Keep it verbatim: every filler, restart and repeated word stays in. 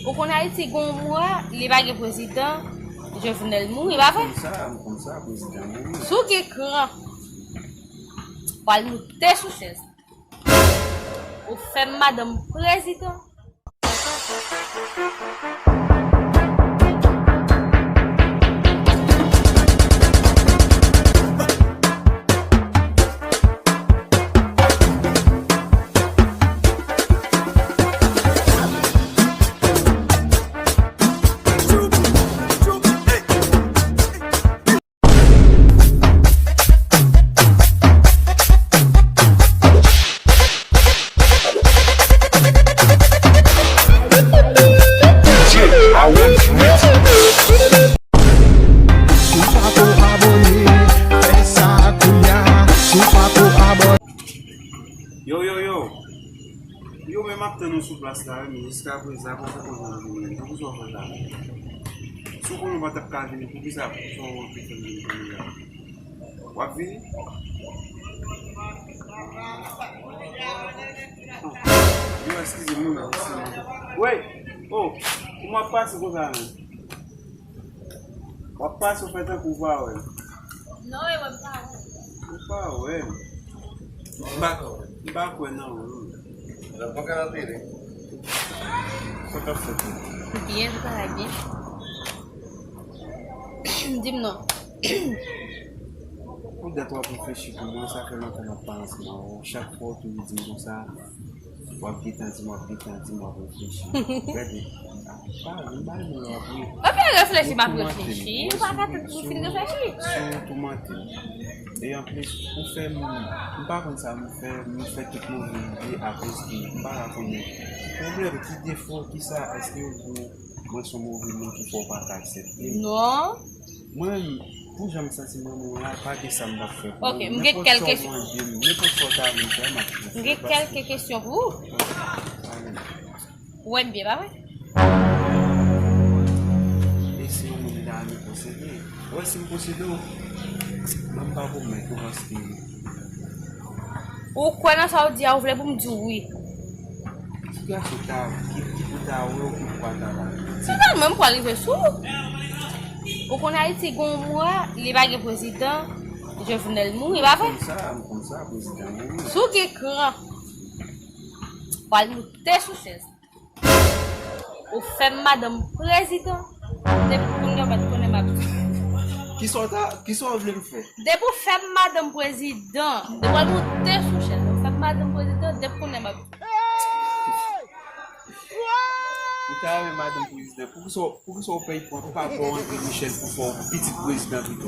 Ou konn Ayiti gen yon mwa, li pa gen prezidan, Jovenel mouri, pa vre? M konn sa, m konn sa, prezidan mouri. Si w gen kran, w al moute sou chèz. Ou fè m madanm prezidan. Si w pako abòne, fè sa kounya. Si w pako abòne. Yo, yo, yo. Yo, men m ap tann ou sou plas la, wi, men jiskaprezan, poko konn vini. Poukisa w fè sa? Si w konnen w pa t ap ka vini, poukisa w te fè m vini kounye a? W ap vini? Yo, eskize m, wi, men, eskize m. Wi! Oh! Kòman w ap pase konsa, menm? W ap pase, w fè tankou w pa wè m. Non, e wè m pa wè. Ou pa wè m. M pa, m pa kwè nan ou. Sa k ap fèt? Byen, travay byen. Di m non. Pou dat w ap reflechi pou mwen, sa fè lontan m ap pale ansanm avè w. Chak fwa w toujou di m konsa, w ap gentan di m, w ap gentan di m, w ap reflechi. Gade, pa, m pa renmen lè w ap ri. Ou pa reflechi, m ap reflechi. Ou pa ka tann pou m fin reflechi. Si w toumante m. E anplis, ou fè m, m pa konn sa m fè, m fè tout move ide akoz de, m pa ka konnen ki pwoblèm, ki defo, ki sa, èske ou di mwen se yon move moun ki fè w pa ka aksepte m? Non. Mwen, pou jan m santi m renmen w la, pa gen sa m p ap fè pou ou. Ok, m gen kèk kesyon. Nenpòt sa w mande m, nenpòt sa w ta vle fè, m ap fè. M gen kèk kesyon pou ou. Ou wè m byen, pa vre? E se yon moun m ta renmen posede. Ou wè si m posede w, mwen m pa pwomèt ou paske Ou kwè nan sa w di a, ou vle pou m di w wi. Ki gason ta, ki, ki pou ta wè w, ki pou pa ta wè w? Se pa mwen m pral rive sou ou. Ou konn Ayiti gen yon mwa, li pa gen prezidan, Jovenel mouri, pa vre? M konn sa, m konn sa, prezidan mouri. Si w gen kran, w al moute sou chèz. Ou fè m madanm prezidan. Depi kounye a, w pa t konnen m ap. Kisa w ta, kisa w vle m fè? Depi w fè m madanm prezidan, depi w al moute sou chèz, ou fè m madanm prezidan, depi kounye a, m ap. Ou ta renmen madanm prezidan. Poukisa w, poukisa w pèy pran, ou pa ba w André Michel pou fè w pitit prezidan pito?